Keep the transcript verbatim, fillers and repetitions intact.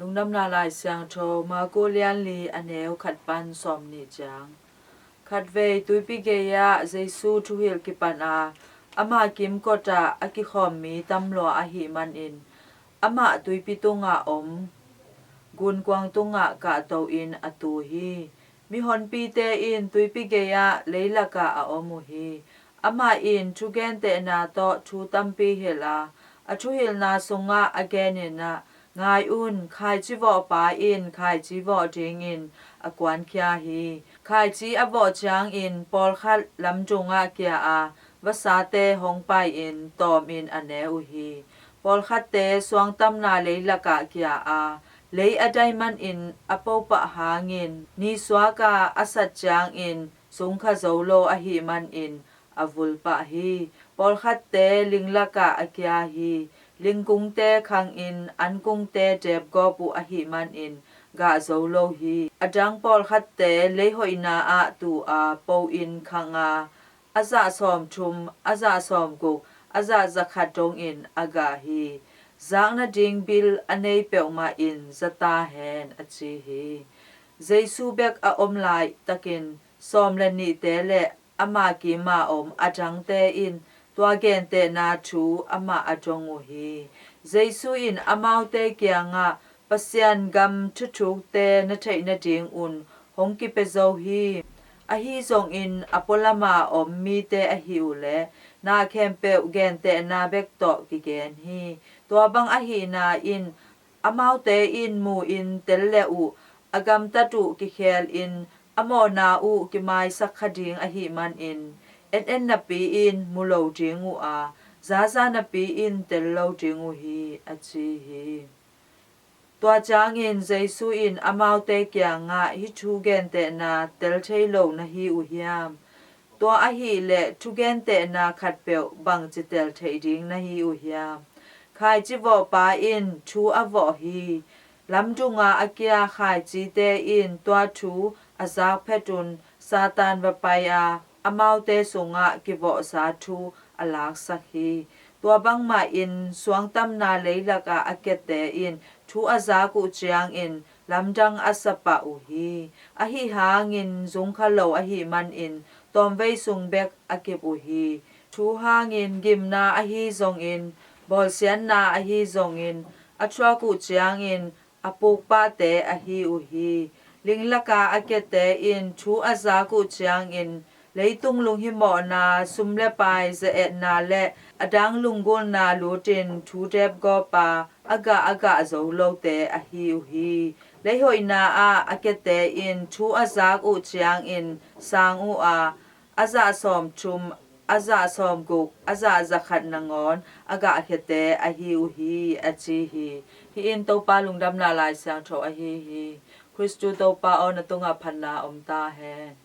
Lungdamna Lai Siangtho, Marku lian li, a neu khat pan sawmnih ciang. Khatvei tuipi gei-ah Jesu thuhilh kipan a, ama kimkotah a kikhawm mi tam lua ahih manin, amah tuipi tungah om gunkuang tungah kahto-in a tu hi. Mihonpite in tuipi gei-ah leilakah a om uh hi. Amah in thugentehna tawh thu tampi hilh a, a thuhilhna sungah a genin ah, "Ngai un, khaici vawhpa in khaici vawh dingin a kuankhia hi. Khaici a vawh ciangin pawlkhat lamdungah kia a, vasate hong pai-in tawmin a ne uh hi. Pawlkhatte suangtamna leilakah kia a, lei a dai manin a po pah hangin, nisuak a a sat ciangin sungkha zo lo ahih manin a vul pah hi. Pawlkhatte linglakah a kia hi. Lingkungte khangin ankungte depgawp uh ahih manin gah zo lo hi. A dang pawlkhatte leihoihna ah tu a, po-in khang a, a zah sawmthum, a zah sawmguk, a zah zakhat dongin a gah hi. Zak nading bil a nei peuhmah in za ta hen," a ci hi. Jesu bek a om laitakin sawm le nihte le ama kima om a dangte in tua gentehna thu amah a dong uh hi. Jesu in amaute kiangah, "Pasian gam thuthukte na theih nadingun hong kipia zo hi. Ahi zongin a pualama om mite ahi uh leh, na khempeuh gentehna bek tawh kigen hi. Tua bang ahihna in, amaute in mu-in tel le uh, a gamtat uh kikhelin, a mawhna uh kimaisak kha ding ahih manin, en en napi-in mu lo ding uh a, za za napi-in tel lo ding uh hi," a ci hi. Tua ciangin Jesu in amaute kiangah, "Hih thu gentehna tel thei lo na hi uh hiam? Tua ahih leh thugentehna khatpeuh bangci tel theih ding na hi uh hiam? Khaici vawhpa in thu a vawh hi. Lamdunga a kia khaicite in tua thu a zak phetun Satan va pai a, amaute sungah kivawhsa thu a laksak hi. Tua bangmahin suangtamna leilakah a kiate in thu a zak uh ciangin lamdang a sa pah uh hi. Ahi hangin zungkha lo ahih manin tawmvei sung bek a kip uh hi. Thu hangin gimna ahi zongin, bawlsiatna ahi zongin, a thuak uh ciangin a pukpahte ahi uh hi. Linglaka a kiate in thu a zak uh ciangin, leitung lunghimawhna, sum le pai, ze-etna le a dang lunggulhna lutin thu depgawp a, a gah a gah zo lote ahi uh hi. Leihoihna ah a kiate in thu a zak uh ciangin sang uh a, a zah sawmthum, a zah sawmguk, a zah zakhat nangawn a gahkhiate ahi uh hi, a ci hi. Hih in Topa Lungdamna Lai Siangtho ahi hi. Khristu Topa aw, na tungah phatna om ta hen.